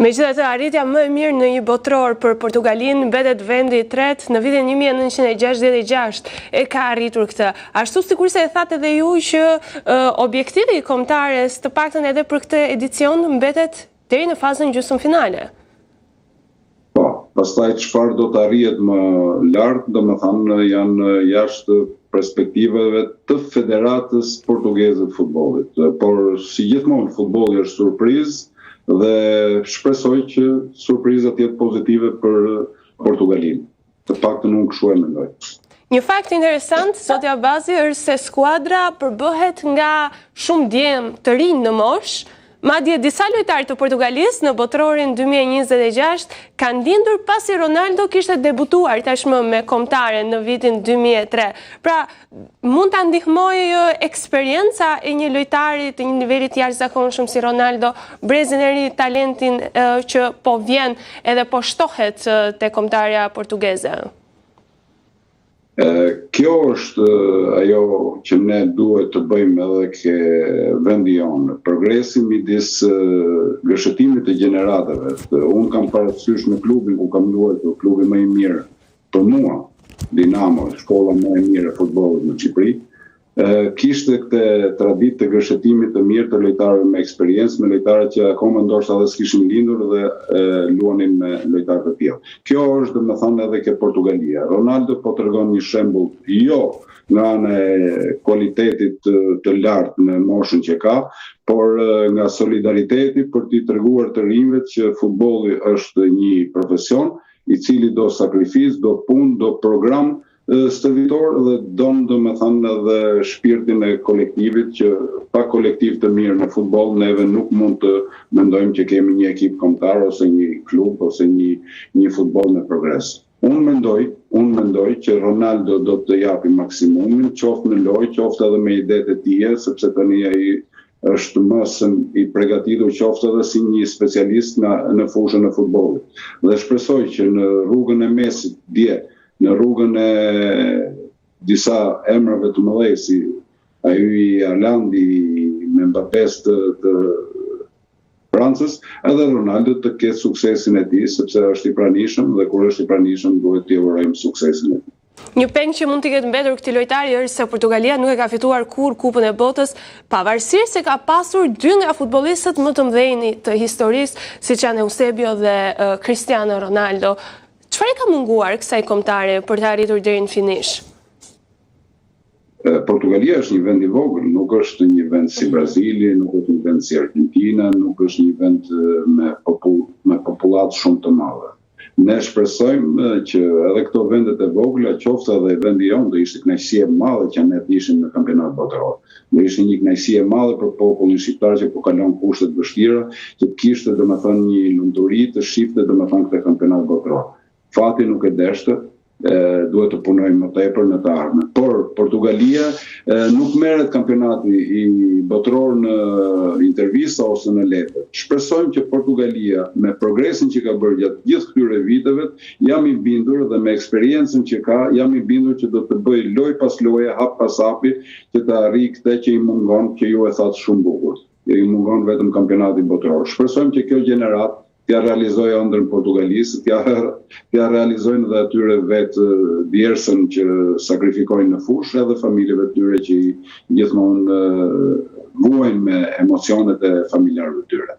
Megjithatë, arritja më e mirë në një botëror për Portugalinë mbetet vendi i tretë në vitin 1966 e ka arritur këtë. Ashtu sikurse e thatë edhe ju që objektivi i kombëtares të paktën edhe për këtë edicion mbetet deri në fazën gjysmëfinale. Po, pastaj çfarë do të arrihet më lart, domethënë janë jashtë perspektivave të Federatës Portugeze të Futbollit. Por si gjithmonë futbolli është surprizë dhe shpresoj që surpriza të jetë pozitive për Portugalinë. Të paktën unë kështu e mendoj. Një fakt interesant, zoti Abazi, është se skuadra përbëhet nga shumë djem të rinj në moshë, madje disa lojtarë të Portugalisë në botërorin 2026 kanë lindur pasi Ronaldo kishte debutuar tashmë me kombëtaren në vitin 2003. Pra, mund ta ndihmojë eksperienca e një lojtari të një niveli të jashtëzakonshëm si Ronaldo, brezin e ri, talentin që po vjen edhe po shtohet te kombëtarja portugeze. Kjo është ajo që ne duhet të bëjmë edhe ke vendi jonë. Progresi midis gërshetimit të gjeneratave. Unë kam parasysh në klubin ku kam luajtur, klubi më i mirë Për mua, Dinamo, shkolla më e mirë e futbollit në Shqipëri, kishte këtë traditë të gërshetimit të mirë të lojtarëve me eksperiencë, me lojtarë që akoma ndoshta edhe s'kishin lindur dhe luanin me lojtarë të tillë. Kjo është domethënë edhe ke Portugalia. Ronaldo po tregon një shembull jo nga ana e kualitetit të, të lartë në moshën që ka, por nga solidariteti për t'i treguar të rinjve që futbolli është një profesion i cili do sakrificë, do punë, do program stërvitor dhe don domethënë edhe shpirtin e kolektivit që pa kolektiv të mirë në futboll neve nuk mund të mendojmë që kemi një ekip kombëtar ose një klub ose një një futboll me progres. Unë mendoj, unë mendoj që Ronaldo do të japi maksimumin, qoftë në lojë, qoftë edhe me idetë e tija, sepse tani ai është më se i pregatitur qoftë edhe si një specialist në në fushën e futbollit. Dhe shpresoj që në rrugën e Messit dje, në rrugën e disa emrave të mëdhenj si ai i Haalandi, me Mbappes të, të Francës, edhe Ronaldo të ketë suksesin e tij, sepse është i pranishëm dhe kur është i pranishëm duhet t'i urojmë suksesin e tij. Një peng që mund t'i ketë mbetur këtij lojtari është se Portugalia nuk e ka fituar kurrë Kupën e Botës, pavarësisht se ka pasur dy nga futbollistët më të mëdhenj të historisë, siç janë Eusebio dhe Cristiano Ronaldo. Çfarë i ka munguar kësaj kombëtare për të arritur deri në finish? Portugalia është një vend i vogël, nuk është një vend si Brazili, nuk është një vend si Argentina, nuk është një vend me popull me popullatë shumë të madhe. Ne shpresojmë që edhe këto vendet e vogla, qoftë edhe vendi jonë, do ishte kënaqësi e madhe që ne të ishim në kampionat botëror. Do ishte një kënaqësi e madhe për popullin shqiptar që po kalon kushte të vështira, që të kishte domethënë një lumturi të shifte domethënë këtë kampionat botëror. Fati nuk e deshte, duhet të punojmë më tepër në të ardhmen. Por Portugalia nuk merret kampionati i botëror në intervista ose në letër. Shpresojmë që Portugalia me progresin që ka bërë gjatë gjithë këtyre viteve, jam i bindur dhe me eksperiencën që ka, jam i bindur që do të bëjë lojë pas loje, hap pas hapi, që të arrijë këtë që i mungon, që ju e thatë shumë bukur. I mungon vetëm kampionati botëror. Shpresojmë që kjo gjeneratë t'ia realizojë ëndrrën Portugalisë, t'ia t'ia realizojnë dhe atyre vetë djersën që sakrifikojnë në fushë edhe familjeve të tyre që gjithmonë vuajnë me emocionet e familjarëve të tyre.